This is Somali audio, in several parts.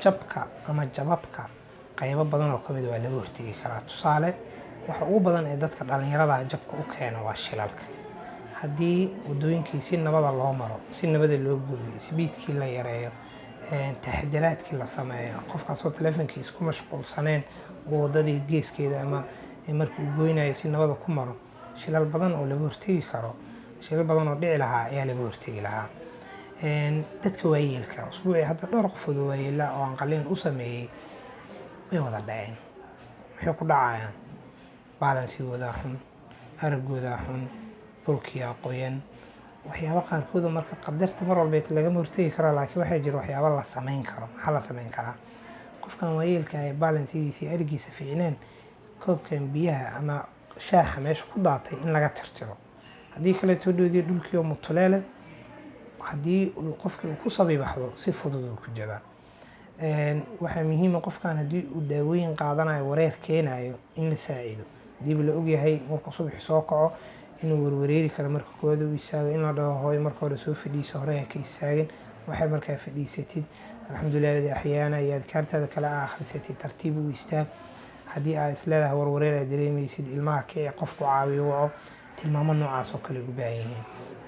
Jabka ama jababka qaybo badan oo kamid waa laga hortegi karaa. Tusaale, waxa ugu badan ee dadka dhalinyarada jabka u keena waa shilalka. Haddii wadooyinkii si nabada loo maro, si nabada loo gooyo, speedkii la yareeyo, taxadaraadkii la sameeyo, qofkaasoo taleefankiisa ku mashquulsaneen uu wadadii geeskeeda ama markii uu goynayo si nabada ku maro, shilal badan oo laga hortegi karo, shilal badan oo dhici lahaa ayaa laga hortegi lahaa. Dadka waayeelka, usbuucii hadda dhowr qofood oo waayeela oo aan qaliin u sameeyey way wada dhaceen. Maxay ku dhacayaan? Balancegoodaa xun, aragoodaa xun, dhulkiyaa qoyan, waxyaabo qaarkooda. Marka qadarta mar walbeet lagama hortegi karo, laakiin waxaa jira waxyaabo la sameyn karo. Maxaa la sameyn karaa? Qofkan waayeelka ah ee balancegiisa iyo arigiisa fiicneen, koobkan biyaha ama shaaxa meesha ku daatay in laga tirtiro. Haddii kaleeto dhoodiyo dhulkii oo mutuleele, haddii qofkii uu ku sabiibaxdo, si fudud uu ku jabaa. Waxaa muhiima, qofkan haddii uu daawooyin qaadanayo wareer keenayo, in la saacido. Hadiiba la ogyahay markuu subaxi soo kaco inuu werwareeri karo, marka koowaad uu istaago, in la dhaho: "Hooyo, marka hore soo fadhiiso, hore ha ka istaagin. Waxay markaa fadhiisatid, alxamdulilah alladii axyaana iyo adkaartaada kale aa akhrisatid, tartiib u istaag." Haddii aad isleedahay warwareer aad dareemaysid, ilmaha kici, qofku caawiyo waco. Tilmaamo noocaas oo kale u baahan yihiin.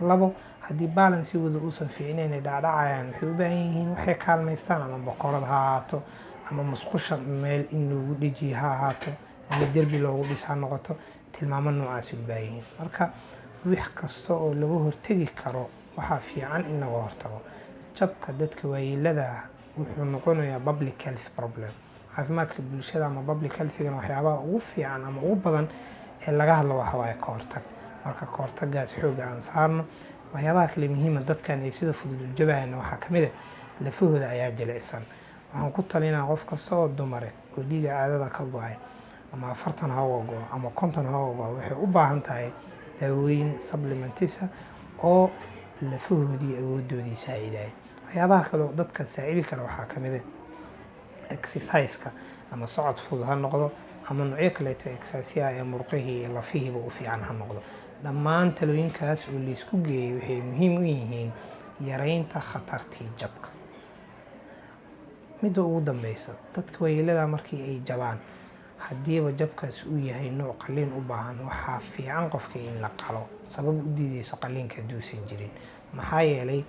Labo, haddii balancegooda uusan fiicnayn ay dhacdhacayaan, waxay u baahan yihiin waxay kaalmaystaan, ama bokorad ha ahaato, ama musqusha meel in loogu dhejiyo ha ahaato, ama derbi loogu dhis ha noqoto. Tilmaamo noocaasay u baahan yihiin. Marka wax kasta oo laga hortegi karo waxaa fiican in laga hortago. Jabka dadka waayeelada ah wuxuu noqonayaa public health problem. Caafimaadka bulshada ama public healthigana waxyaabaha ugu fiican ama ugu badan ee laga hadlo waxa waaye ka hortag. Marka ka hortagaas xooga aan saarno. Waxyaabaha kale muhiima dadkan ay sida fudud u jabayaan waxaa kamid ah lafahooda ayaa jilicsan. Waxaan ku talinaa qof kasta oo dumare oo dhiiga caadada ka go-ay, ama 40 ha uga go-o ama 50 ha uga go-o, waxay u baahan tahay daawooyin supplements ah oo lafahoodii awoodoodii saacidaya. Waxyaabaha kale oo dadka saacidi kara waxaa kamid ah exercise-ka, ama socod fudud ha noqdo ama noocyo kaleeto exercise ee murqihii iyo lafihiiba u fiican ha noqdo. Dhammaan talooyinkaas oo laysku geeyay waxay muhiim u yihiin yareynta khatartii jabka. Midda ugu dambeysa, dadka waayeelada markii ay jabaan, haddiiba jabkaas uu yahay nooc qaliin u baahan, waxaa fiican qofka in la qalo, sabab u diideyso qaliinka hadduusan jirin. Maxaa yeelay,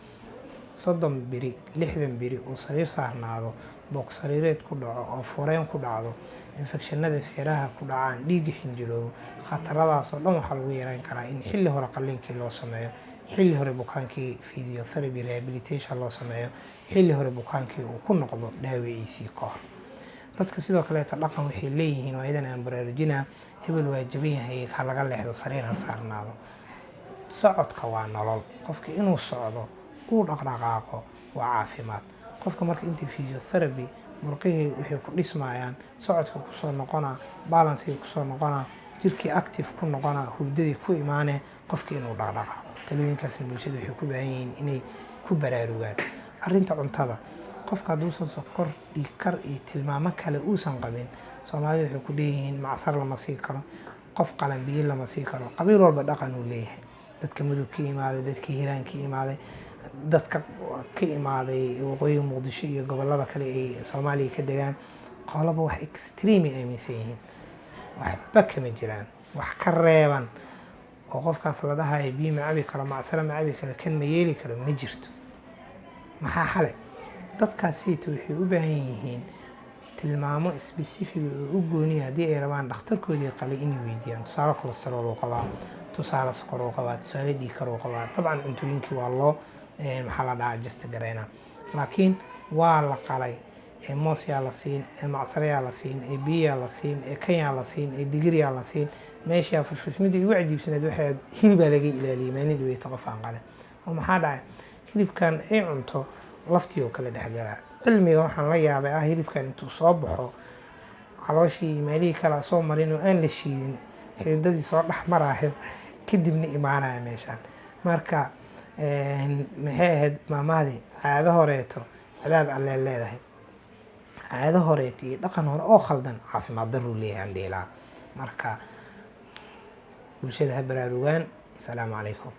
30 beri, 60 beri uu sariir saarnaado, boog sariireed ku dhaco oo fureen ku dhacdo, infectionada feeraha ku dhacaan, dhiigga xinjiroobo, khataradaas oo dhan waxaa lagu yareyn karaa in xilli hore qaliinkii loo sameeyo, xilli hore bukaankii physiotherapy rehabilitation loo sameeyo, xilli hore bukaankii uu ku noqdo dhaawiciisii ka hor. Dadka sidoo kaleeta dhaqan waxay leeyihiin oo ayadan aan baraarujinaa: "Hebel waa jaban yahay, ha laga leexdo, sariir ha saarnaado." Socodka waa nolol. Qofka inuu socdo, uu dhaqdhaqaaqo, waa caafimaad qofka. Marka inta physiotherapy murqihii waxay ku dhismayaan, socodka kusoo noqonaa, balancegii kusoo noqonaa, jirkii active ku noqonaa, hurdadii ku imaanee, qofkii inuu dhaqdhaqaaqo. Talooyinkaasna bulshada waxay ku baahan yihiin inay ku baraarugaan. Arrinta cuntada, qofka hadduusan sokor, dhiigkar iyo tilmaamo kale uusan qabin, Soomaalida waxay ku leeyihiin macsar lama sii karo, qof qalan biyo lama sii karo. Qabiil walba dhaqan uu leeyahay. Dadka Mudug ka imaaday, dadka Hiiraan ka imaaday, dadka ka imaaday waqooyiga Muqdisho iyo gobolada kale ay Soomaaliya ka degaan, qolaba wax extreme ay aaminsan yihiin. Waxba kama jiraan wax ka reeban oo qofkaas la dhahayo biyo ma cabi karo, macsaro ma cabi karo, kan ma yeeli karo, ma jirto. Maxaa xale? Dadkaasiyto waxay u baahan yihiin tilmaamo specific oo u gooniya haddii ay rabaan dhakhtarkoodii qalay inay weydiiyaan. Tusaale, cholesterol uu qabaa, tusaale, sokor uu qabaa, tusaale, dhiigkar uu qabaa. Dabcan cuntooyinkii waa loo, maxaa la dhahaa, adjust gareynaa. Laakiin waa la qalay ee moos yaa la siin, ee macsaro yaa la siin, ee biyo yaa la siin, ee kan yaa la siin, ee digir yaa la siin, meeshaa fashfash. Midda igu cajiibsaneed waxay hilibaa laga ilaaliyay maalin dhaweyta qof aan qalin oo maxaa dhacay? Hilibkan ay cunto laftii oo kale dhexgalaa. Cilmiga waxaan la yaabay ah hilibkan intuu soo baxo calooshii iyo meelihii kale soo marin oo aan la shiidin, xididadii soo dhex maraayo, kadibna imaanaya meeshaan. Marka maxay ahayd maamahdii? Caado horeeto cadaab allee leedahay. Caado horeeto iyo dhaqan hore oo khaldan caafimaad darruu leeyahay aan dhihi lahaa. Marka bulshada ha baraarugaan. Asalaamu calaykum.